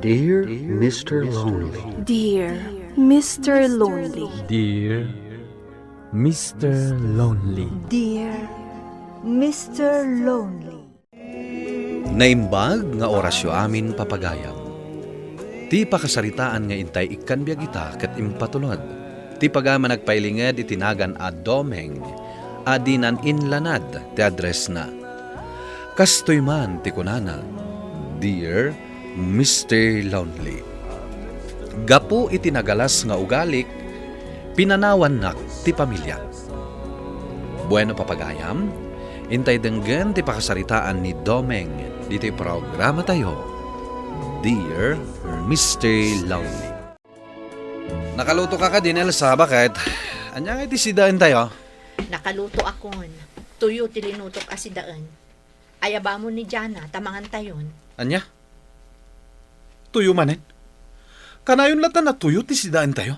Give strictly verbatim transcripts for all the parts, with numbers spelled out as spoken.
Dear Mister Lonely. Dear Mister Lonely. Dear Mister Lonely. Dear Mister Lonely. Naimbag nga orasyo amin, papagayam. Ti pakasaritaan nga intay ikkan biag ita ket impatulod. Ti pagama nagpailinged iti nagan a Domeng a dinan inlanad ti addressna. Kastoy man ti kunana, "Dear Mister Lonely, gapu iti nagalas nga ugalik, pinanawannak ti pamiliak." Bueno, papagayam, intay denggen ti pakasaritaan ni Domeng ditoy programatayo, Dear Mister Lonely. Nakaluto ka kadi, Nelsa, baket? Ania nga iti sidaentayo? Nakalutoakon. Tuyo ti linutok a sidaen. Ayabamon ni Jana, ta mangantayon. Ania? Tuyo manen? Kanayon latta a tuyo ti sidaentayo?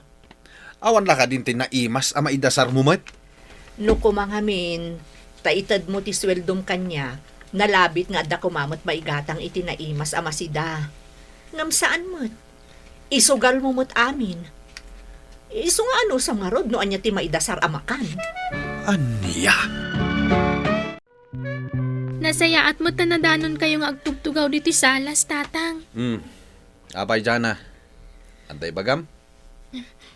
Awan la kadin ti naimas a maidasarmo met? No koma ngamin, ta itedmo ti sueldom kaniak, nalabit nga adda koma met maigatang iti naimas a masida. Ngem saan met. Isugalmo met amin. Isu nga anusam ngarud no ania ti maidasar a makan. Ania? Nasayaat met ta nadanonkayo nga agtugtugaw ditoy salas, Tatang. Hmm. Apay, Jana? Adda ibagam?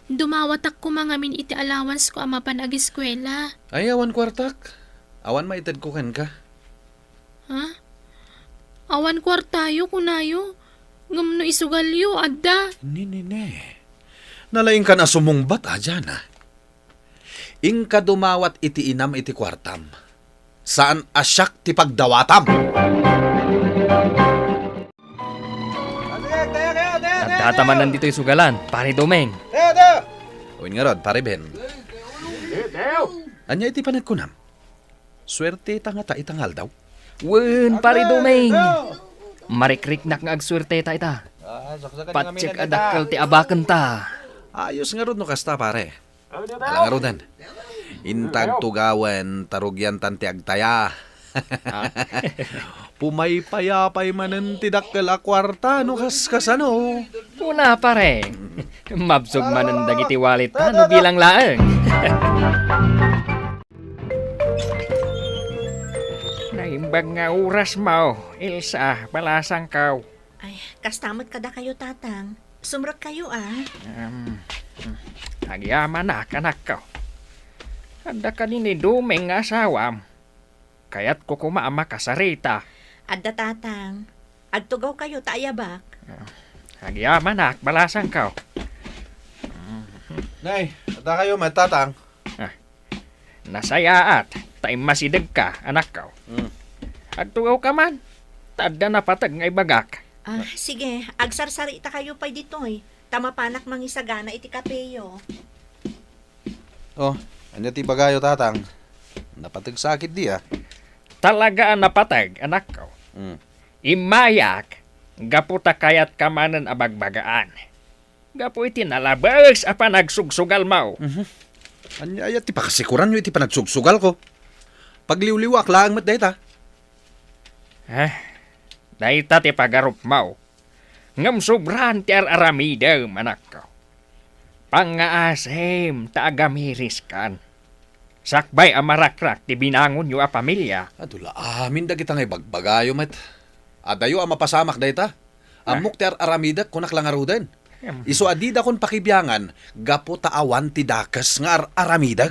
Dumawatak koma ngamin iti allowance ko a mapan ageskuela. Ay, awan kuartak. Awan maitedko kenka. Ha? Awan kuartayo, kunayo. Ngem no isugalyo, adda. Ni, ni, ni. Nalaingkan a sumungbat, a, Jana. Inka dumawat iti inam iti kuartam. Saan a siak ti pagdawatam. Adda ta manen ditoy sugalan, Pare Domeng. Wen ngarud, Pare Ben. Ania iti panagkunam? Suerteta ngata ita nga aldaw? Wen, Pare Domeng. Marikriknak nga agsuerteta ita. Patse a dakkel ti abakenta. Ayos ngarud no kasta, pare. Ala ngaruden. Intag tugawen, ta rugiantan ti agtaya. Ah. Pumaypayapay manen ti dakkel a kuarta no kaskasano. Kuna, pare. Mabsog manen dagiti wallet ta no bilang laeng. Naimbag nga orasmo, Elsa, balasangko. Ay, kasta met kadakayo, Tatang. Sumrekkayo, a. Em, agyamanak, anakko. Adda kadi ni Domeng nga asawam? Kayatko koma a makasarita. Adda, Tatang. Agtugawkayo ta ayabak. Agyamanak, balasangko. Nay, adda kayo met, Tatang. Ah, nasayaat ta immasidegka, anakko. Hmm. Agtugawka man, ta adda napateg nga ibagak. Ah, sige, agsarsarita kayo pay ditoy, ta mapanak mangisagana iti kapeyo. Oh, ania ti ibagayo, Tatang? Napateg sa ketdi, a. Talaga a napateg, anakko. Hmm. Immayak, gapu ta kayatka manen a bagbagaan. Gapu iti nalabes a panagsugsugalmo. Mhm. Ania aya ti pakasikuranyo iti panagsugsugalko? Pagliwliwaak laeng met dayta. Eh, dayta ti pagarupmo. Ngem sobran ti ar-aramidem, anakko. Pangngaasim ta agamiriskan. Sakbay a marakrak ti binangonyo a pamilia. Adu la amin dagita nga ibagbagayo met. Adayo a mapasamak dayta. Ah. Ammok ti ar-aramidek, kunak la ngaruden. Em. Isu a didakon pakibiangan gapu ta awan ti dakes nga ar-aramidek.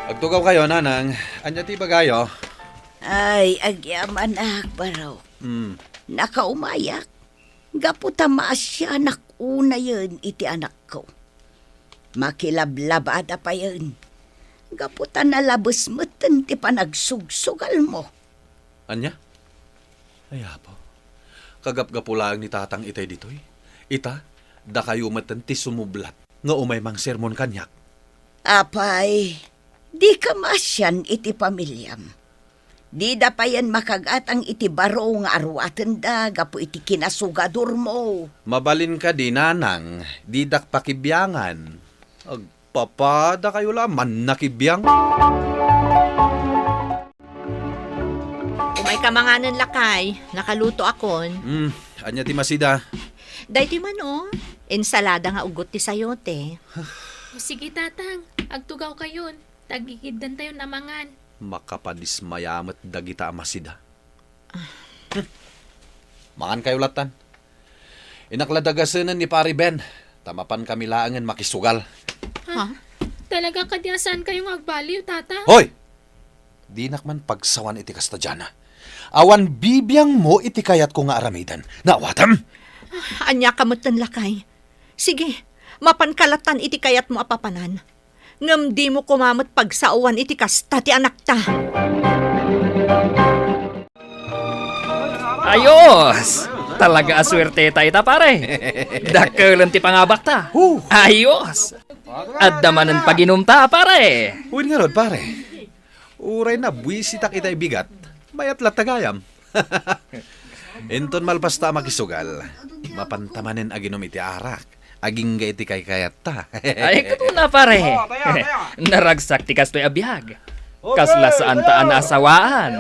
Agtugawkayo, Nanang. Ania ti ibagayo? Ay, agyamanak, barok. Hmm. Nakaumayak. Gapu ta maasianak unayen iti anakko. Makilablabada payen. Gapu ta nalabes metten ti panagsugsugalmo. Ania? Ay, Apo, kagapgapo laeng ni Tatang itay ditoy. Ita, dakayo metten ti sumublat nga umay mangsermon kaniak. Apay, dika maasian iti pamiliam. Dida payen makagatang iti baro nga aruatenda gapu iti kinasugadormo. Mabalin kadi, Nanang, didak pakibiangan. Ag- Papa, dakayo la a mannakibiang. Umay Ta manganen, lakay, nakalutoakon. Hmm, ania ti masida? Daytoy man, o, ensalada nga ugot ti sayote. O, sige, Tatang, agtugawkayon, ta agigiddantayon a mangan. Makapadismaya met dagita a masida. Hmm. Mangankayo lattan. Innak la dagasenen ni Pari Ben, ta mapankami laengen makisugal. Ha? Ha? Talaga kadi a saankayo nga agbaliw, Tata? Hoy! Dinak man pagsawan iti kasta, Jana. Awan bibiangmo iti kayatko nga aramiden. Naawatam? Ah, ania ka metten, lakay? Sige, mapanka lattan iti kayatmo a papanan. Ngem dimo koma met pagsaoan iti kasta ti anakta. Ayos! Talaga a suerte tayo ta, pare. Dakkelen ti pangabakta. Huh! Ayos! Adda manen paginumta, pare. Wen ngarud, pare. Uray nabuisitak itay bigat, mayat latta gayam. Inton malpasta a makisugal, mapanta manen aginum iti arak, agingga iti kaykayatta. Ay, kuna, pare. Naragsak ti kastoy a biag. Kasla saanta a naasawaan.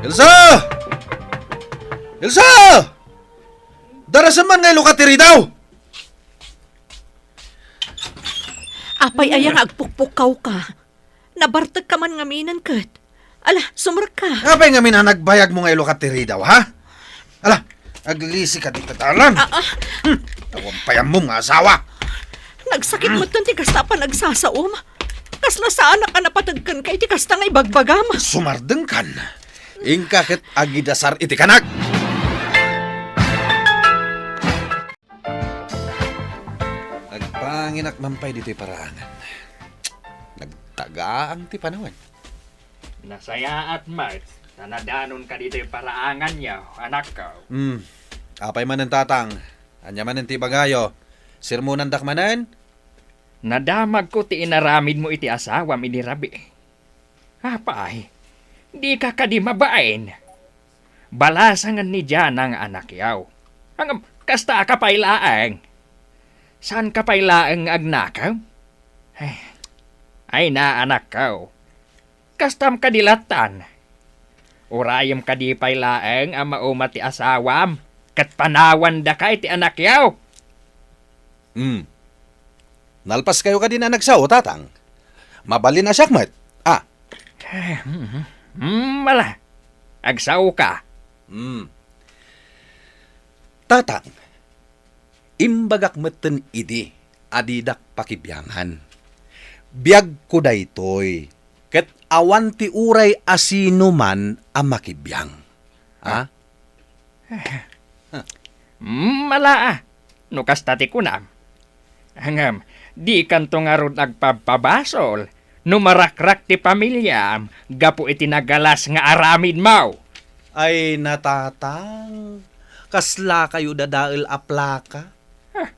Elsa! Elsa! Darasem man nga ilukat ti ridaw! Apay aya nga agpukpukkawka? Nabartekka man ngaminen ket. Ala, sumrekka. Apay ngamin a nagbayagmo nga ilukat ti ridaw, ha? Ala, aglisika dita dalan. Ah, ah. Hmm, awan pay ammom nga asawa. Nagsakit metten ti kasta a panagsasaom. Kasla saanak a napateg kenka iti kasta nga ibagbagam. Sumardengkan. Inka ket agidasar iti kanak. Agpanginak man pay ditoy paraangan. Nagtagaang ti panawen. Nasayaat met ta nadanonka ditoy paraanganyo, anakko. Hmm. Apay manen, Tatang? Ania manen ti ibagayo? Sermonandak manen? Nadamagko ti inaramidmo iti asawam idi rabii. Apay, dika kadi mabain? Balasangen ni Jana nga anakyaw. Ngem, kasta ka pay laeng. Saanka pay laeng nga agnakem? Ay, ay na, anakko. Kastam kadi lattan. Urayem kadi pay laeng a mauma ti asawam, ket panawandaka iti anakyaw. Hmm. Nalpaskayo kadi a nagsao, Tatang? Mabalin a siak met. Ah. Eh, mm, mm, ala. Agsaoka. Hmm. Tatang, imbagak metten idi a didak pakibiangan. Biagko daytoy, ket awan ti uray a sinoman a makibiang. Ha? Mm, ala, ah, no kasta ti kunam. Ngem, dikanto ngarud agpabpabasol no marakrak ti pamiliam gapu iti nagalas nga aramidmo. Ay, natatang, kaslakayo dadael a plaka. Huh.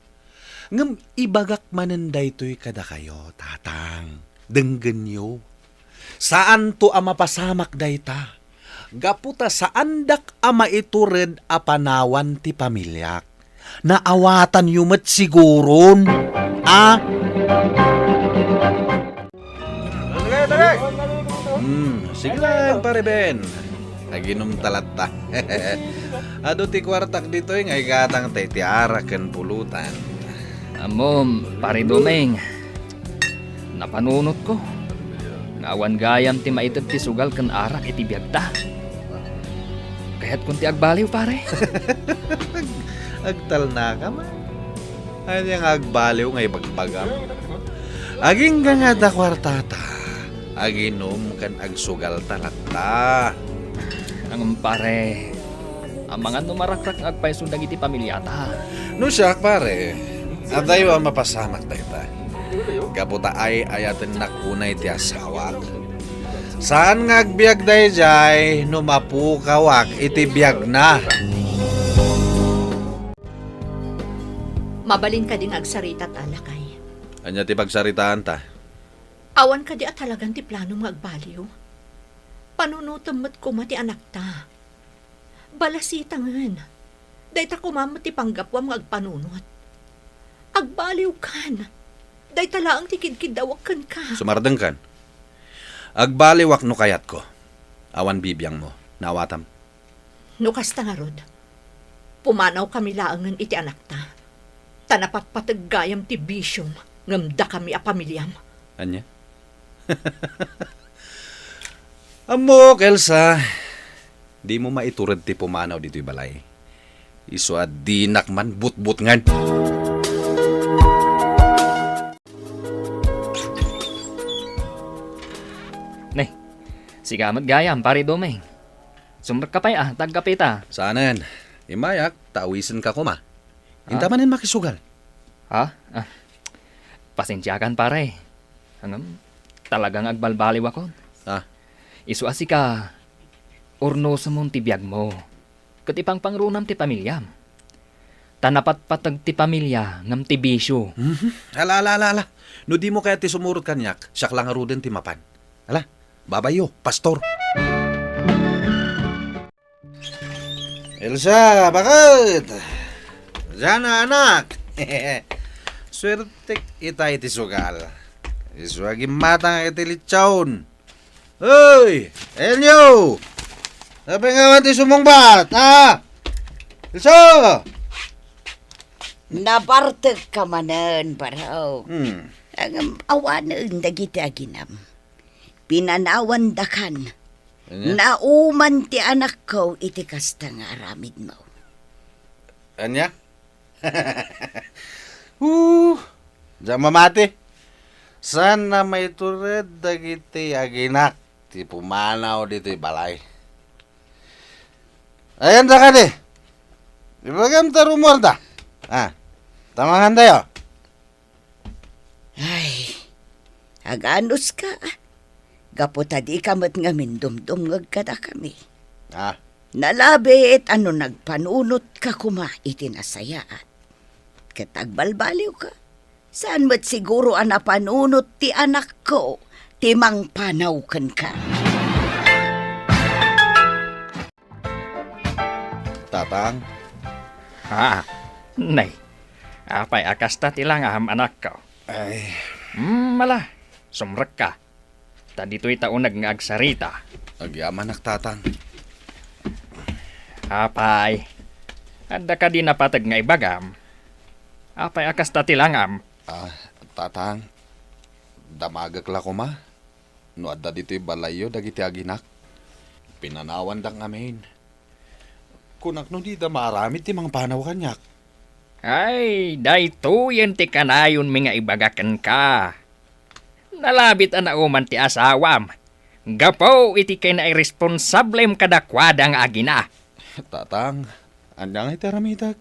Ngem ibagak manen daytoy kadakayo, Tatang. Denggenyo. Saanto a mapasamak dayta. Gapu ta saandak a maitured a panawan ti pamiliak. Naawatanyo met siguron. Ah? Hmm, sige lang, Pare Ben. Aginom ta latta. Adu ti kuartak ditoy nga igatangta iti arak ken pulutan. Ammom, Pare Doming, napanunotko nga awan gayam ti maited ti sugal ken arak iti biagta. Kayatkon ti agbaliw, pare. Agtalnaka man. Ania nga agbaliw nga ibagbagam? Agingga nga adda kuartata, aginom ken agsugalta latta. Ngem, pare, amangan no marakrak nga agpayso dagiti pamiliata. No siak, pare, adayo a mapasamak dayta. Gapu ta ay-ayatennak unay ti asawak. Saan nga agbiag daydiay no mapukawak iti biagna. Mabalin kadi nga agsaritat, lakay? Ania ti pagsaritaanta? Awan kadi a talagan ti planom nga agbaliw? Panunotem met koma ti anakta. Balasitangen. Dayta koma met ti panggapuam nga agpanunot. Agbaliwkan. Dayta laeng ti kidkiddawak kenka. Sumardengkan. Agbaliwak no kayatko. Awan bibiangmo. Naawatam? No kasta ngarud, pumanawkami laengen iti anakta. Ta napatpateg gayam ti bisiom ngem dakami a pamiliam. Ania? Ammok, Elsa. Dimo maitured ti pumanaw ditoy balay. Isu a dinak man butbutngen. Ne, sika met gayam, Pare Doming. Sumrekka pay a, ta agkapeta. Saanen. Immayak, ta awisenka koma. Ah? Inta manen makisugal. Ha? Ah, pasensiakan, pare. Ngem, talaga nga agbalbaliwakon. Ah. Isu a sika, urnosem ti biagmo. Ket ipangpangrunam ti pamiliam. Ta napatpateg ti pamilia ngem ti bisio. Mhm. Ala, ala, ala, ala. No dimo kayat ti sumurot kaniak, siak la ngaruden ti mapan. Ala, babayyo, pastor. Elsa, bakit? Diana, anak. Suertek ita iti sugal. Isu a gimmatang iti litsaon. Hoy, Elio! Apay nga awan ti sumungbat, ha? Elsa! Nabartekka manen, Barok. Hmm. Ngem awanen dagiti aginam. Pinanawandakan. Ania? Nauman ti anakko iti kasta nga aramidmo. Ania? Uh, diak mamati. Saan a maitured dagiti aginak ti pumanaw ditoy balay. Ayanda kadi. Ibagam ta rumuarda. Ah, tamangan tayo. Ay, aganuska. Gapu ta dika met ngamin dumdumngeg kadakami. Ah. Nalabit a no nagpanunotka koma iti nasayaat. Ket agbalbaliwka, saan met siguro a napanunot ti anakko ti mangpanaw kenka. Tatang. Ha? Nay, apay a kasta ti langam, anakko? Ay. Hmm, ala, sumrekka. Ta ditoy ta uneg nga agsarita. Agyamanak, Tatang. Apay, adda kadi napateg nga ibagam? Apay a kasta ti langam? Ah, Tatang, damagek la koma no adda ditoy balayyo dagiti aginak. Pinanawandak ngamin. Kunak no dida maaramid ti mangpanaw kaniak. Ay, daytoyen ti kanayonmi nga ibaga kenka. Nalabit a nauman ti asawam gapu iti kinairesponsablem kadakuada nga agina. Tatang, ania ngay ti aramidek?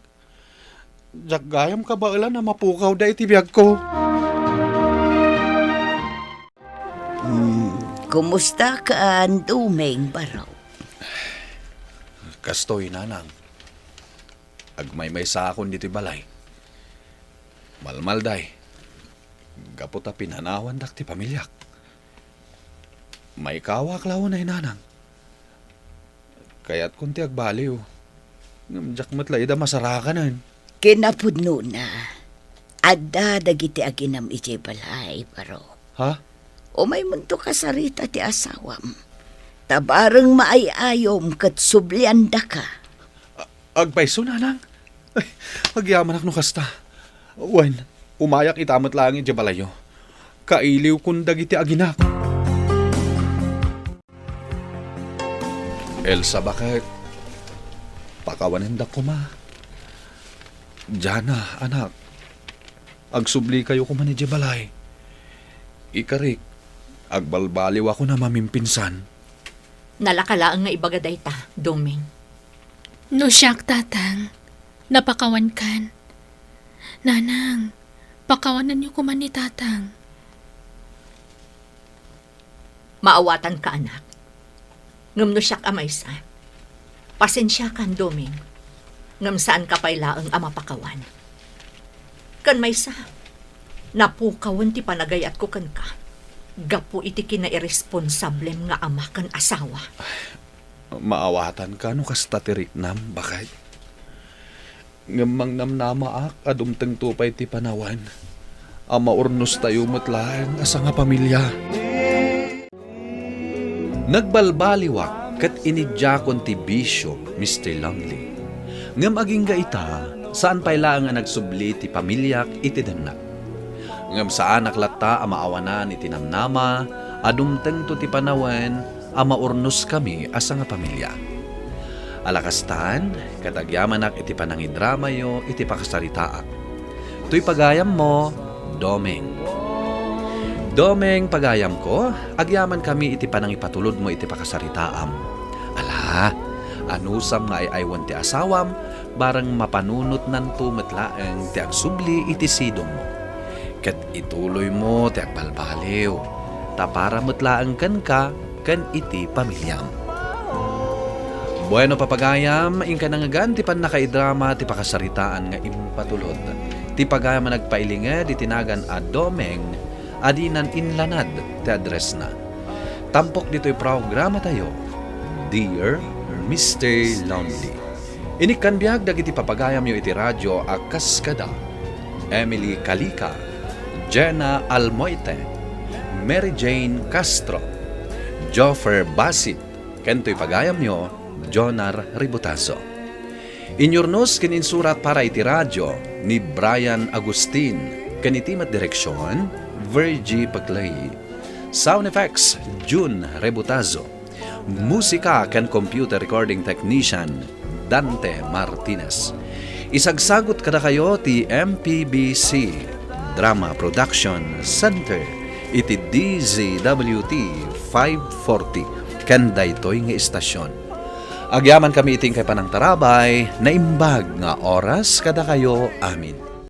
Diak gayam kabaelan a mapukawda iti biagko. Hmm, kumusta ka, Doming, Barok? Kastoy, Nanang. Agmaymaysaakon ditoy balay. Malmalday. Gapu ta pinanawandak ti pamiliak. Maikawak la unay, Nanang. Kayatkon ti agbaliw. Ngem diak met la ida masarakanen. Kinapudnona, adda dagiti aginam idiay balay, Barok. Ha? Umaymonto kasarita ti asawam. Ta bareng maay-ayom ket subliandaka. A-, agpayso, Nanang? Ay, agyamanak no kasta. Wen, umayak ita met laeng idiay balayyo. Kailiwkon dagiti aginak. Elsa, bakit? Pakawanendak koma. Diana, anak. Agsublikayo koma idiay balay. Ikarik, agbalbaliwakon a mamimpinsan. Nalaka laeng nga ibaga dayta, Doming. No siak, Tatang, napakawankan. Nanang, pakawanenyo koma ni Tatang. Maawatanka, anak. Ngem no siak a maysa, pasensiakan, Doming, ngem saanka pay laeng a mapakawan. Ken maysa, napukawen ti panagayatko kenka gapu iti kinairesponsablem nga ama ken asawa. Maawatanka no kasta ti riknam, baket. Ngem mangnamnamaak a dumtengto pay ti panawen a maurnostayo met laeng a sangapamilia. Nagbalbaliwak ket inidiakon ti bisio, Mister Lonely. Ngem agingga ita, saan pay laeng a nagsubli ti pamiliak iti dennak. Ngem saanak latta a maawanan iti namnama a dumtengto ti panawen a maurnoskami a sangapamilia. Ala kastan, ket agyamanak iti panangidramayo iti pakasaritaak. Toy pagayammo, Doming. Doming, pagayamko, agyamankami iti panangipatulodmo iti pakasaritaam. Ala, anusam nga ay-aywen ti asawam, bareng mapanunotnanto met laeng ti agsubli iti sidongmo. Ket ituloymo ti agbalbaliw, ta para met laeng kenka ken iti pamiliam. Bueno, papagayam, inka nangngegan ti pannakaidrama ti pakasaritaan nga impatulod. Ti pagayam a nagpailinged iti nagan a Doming a dinan inlanad ti addressna. Tampok ditoy programatayo, Dear Mister Lonely. Inikkan biag dagiti papagayamyo iti radio a kas kada Emily Calica, Jenna Almoite, Mary Jane Castro, Joffer Basit, ken toy pagayamyo, Jonar Ributazo. Inyurnos ken insurat para iti radio ni Brian Agustin, ken iti met direksion, Virgie Paclay. Sound effects, June Rebutazo. Musika ken computer recording technician, Dante Martinez. Isagsagut kadakayo ti M P B C Drama Production Center iti D Z W T five forty ken daytoy nga istasion. Agyamankami iti inkay panangtarabay, naimbag nga oras kadakayo amin.